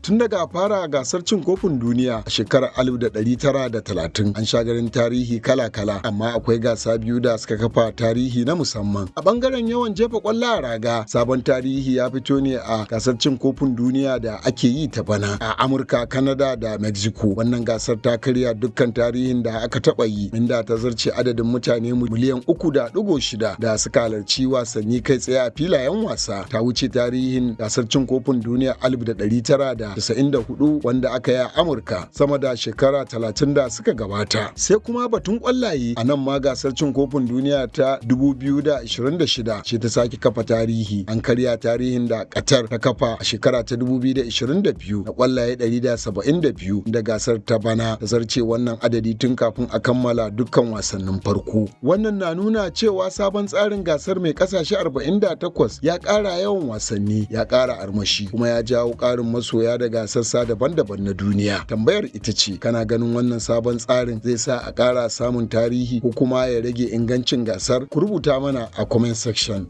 Tun daga fara gasar cin kofin duniya a shekarar 1930, an sha ganin tarihi kala-kala, amma akwai gasa biyu da suka kafa tarihi na musamman. A bangaren yawan jefa kwallo a raga, sabon tarihi ya fito ne a gasar cin kofin duniya da ake yi ta bana a Amurka, Canada da Mexico. Wannan gasar ta karya dukkan tarihin da aka taba yi, inda ta zarce adadin mutane miliyan 3.6 da suka halarci wasanni kai tsaye a filayen wasa. Ta wuce tarihin gasar cin kofin duniya 1994 wanda aka yi a Amurka sama da shekara 30 da suka gabata. Sai kuma batun kwallaye, a nan ma gasar cin kofin duniya ta 2026 ce ta sake kafa tarihi. An karya tarihin da Qatar ta kafa a shekara ta 2022 na kwallaye 172, da gasar ta bana ta zarce wannan adadi tun kafin a kammala dukkan wasannin farko. Wannan na nuna cewa sabon tsarin gasar mai kasashe 48 ya ƙara yawan wasanni, ya ƙara armashi, kuma ya jawo ƙarin masoya daga sassa daban-daban na duniya. Tambayar ita ce, kana ganin wannan sabon tsarin zai sa a ƙara samun tarihi ko kuma ya rage ingancin gasar? Ku rubuta mana a comment section.